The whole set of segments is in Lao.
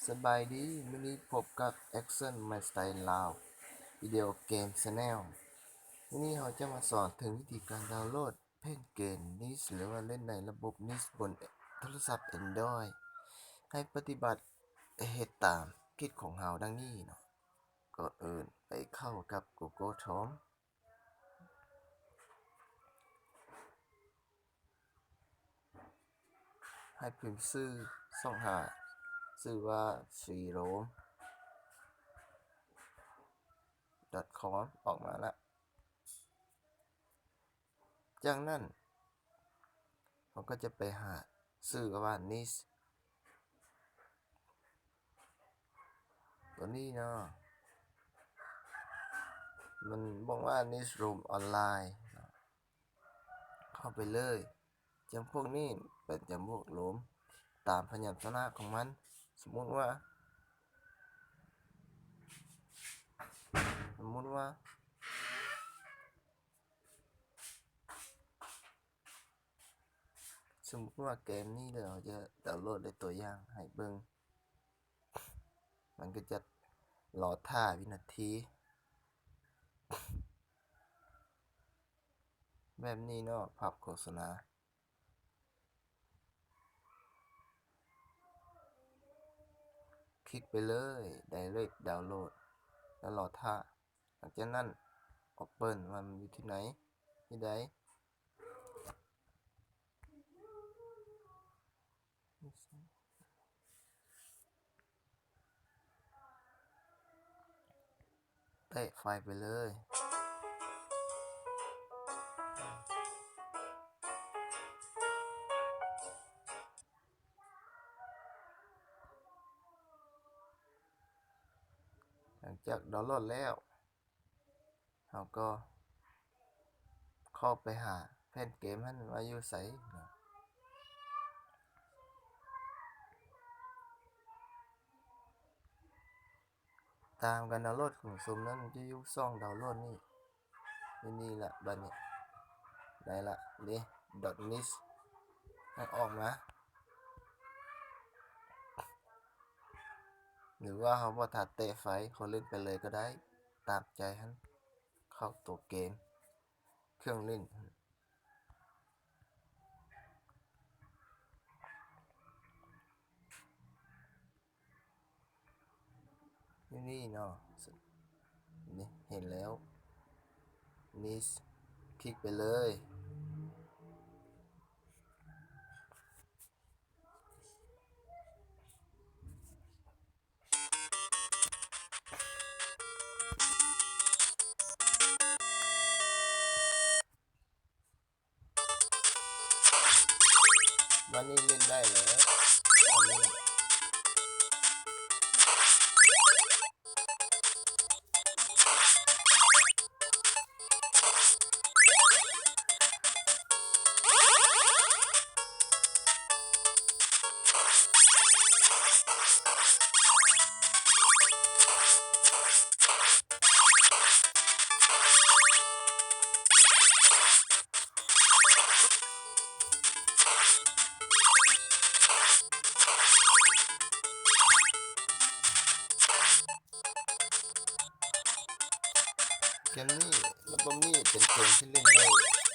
ສະບາຍດີ, ມື້ນີ້ພົບກັບ Action My Style ລາວ ວິດີໂອເກມ Channel. ມື້ນີ້ເຮົາຈະມາສອນເຖິງວິທີການດາວໂຫຼດແຜ່ນເກມ Nis ຫຼືວ່າຫຼິ້ນໃນລະບົບ Nis ບົນໂທລະສັບ Android ໃຫ້ປະຕິບັດເຮັດຕາມຄລິບຂອງເຮົາດັ່ງນີ້ເນາະ. ກ່ອນອື່ນໄປເຂົ້າກັບ Google Chrome ໃຫ້ພິມຊື່ຊ່ອງຫາ ຊື່ວ່າ free roam dot com ອອກມາລະ. ຈາກນັ້ນເຮົາກໍຈະໄປຫາຊື່ວ່າ Nis ຕົວນີ້ເນາະ, ມັນບອກວ່າ Nis Roam Online ເນາະ. ເຂົ້າໄປເລີຍ. ຈຳພວກນີ້ເປັນຈຳພວກໂຣມຕາມພະຍັນຊະນະຂອງມັນ. ສົມມຸດວ່າ ສົມມຸດວ່າ ສົມມຸດວ່າເກມນີ້ເດີ ເຮົາຈະດາວໂຫຼດເປັນຕົວຢ່າງໃຫ້ເບິ່ງ. ມັນກໍຈະລໍຖ້າວິນາທີແບບນີ້ເນາະ, ພາບໂຄສະນາ. ຄລິກໄປເລີຍ Direct Download ແລ້ວລໍຖ້າ. ຫຼັງຈາກນັ້ນ Open ວ່າມັນຢູ່ທີ່ໃດ ທີ່ໃດ. ແຕະໄຟລ໌ໄປເລີຍ. ຫຼັງຈາກດາວໂຫຼດແລ້ວ ເຮົາກໍເຂົ້າໄປຫາແຜ່ນເກມຫັ້ນວ່າຢູ່ໃສເນາະ. ຕາມການດາວໂຫຼດຂອງສົມນັ້ນຈະຢູ່ຊ່ອງດາວໂຫຼດນີ້ ຢູ່ນີ້ລະ. ບາດນີ້ໄດ້ລະເດ້ Nis ໃຫ້ອອກມາ. ຫຼືວ່າເຮົາບໍ່ຖ້າແຕະໄຟລ໌ ເຮົາຫຼິ້ນໄປເລີຍກໍໄດ້ ຕາມໃຈຫັ້ນ. ເຂົ້າໂຕເກມ ເຄື່ອງຫຼິ້ນ. ຢູ່ນີ້ເນາະ ນີ້ເຫັນແລ້ວ Nis ຄລິກໄປເລີຍ. ບາດນີ້ຫຼິ້ນໄດ້ແລ້ວ ອັນນີ້. ເກມນີ້ ລະບົບນີ້ເປັນເກມທີ່ຫຼິ້ນໄດ້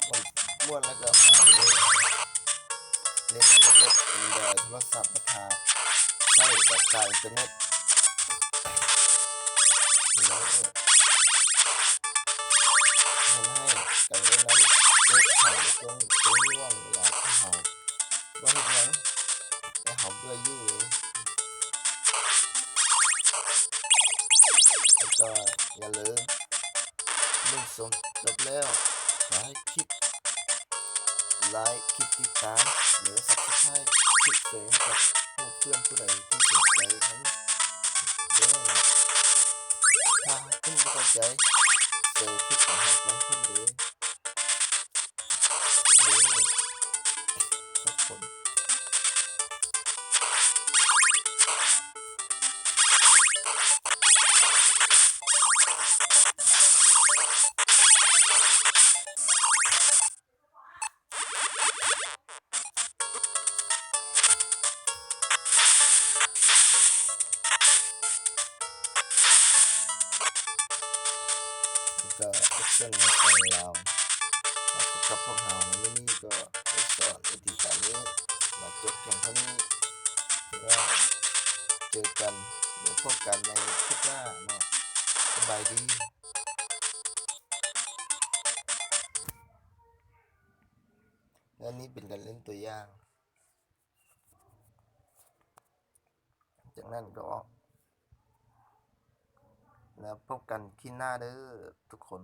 ມ່ວນ ມ່ວນ ແລະກໍມັນເລີຍ. ເຫຼັ້ນລະບົບ Android ໂທລະສັບ ແລະ ຖ້າໃຊ້ແບບຕ່າງອິນເຕີເນັດ ເຮັດໃຫ້ການຫຼິ້ນນັ້ນເກີດໄຂ ແລະ ເປັນ ເປັນຫວ່ອງເວລາທີ່ເຮົາບໍ່ເຮັດຫຍັງ ແລະ ເຮົາເບື່ອຢູ່ເລີຍ. ແລ້ວກໍຢ່າລືມ ເບິ່ງຊົມຈົບແລ້ວ ຂໍໃຫ້ຄລິກ ໄລຄ໌ ຄລິກຕິດຕາມ ຫຼື Subscribe ຄລິກແຊໃຫ້ກັບໝູ່ເພື່ອນຜູ້ໃດທີ່ສົນໃຈນຳເດີ. ຖ້າຫາກເພິ່ນບໍ່ເຂົ້າໃຈ ແຊຄລິບຂອງເຮົາໄປເພິ່ນເດີ ເດີ ທຸກຄົນ. ເ ກໍເປັນເພື່ອນຂອງລາວ. ມາພົບກັບພວກເຮົາໃນມື້ນີ້ກໍໄດ້ສອນວິທີການນີ້ ມາຈົບພຽງເທົ່ານີ້ ແລ້ວເຈີກັນ ແລ້ວພົບກັນໃນຄລິບໜ້າເນາະ. ສະບາຍດີ. ແລະນີ້ເປັນການຫຼິ້ນຕົວຢ່າງ. ຈາກນັ້ນກໍອອກ ແລ້ວພົບກັນຄລິບໜ້າເດີທຸກຄົນ.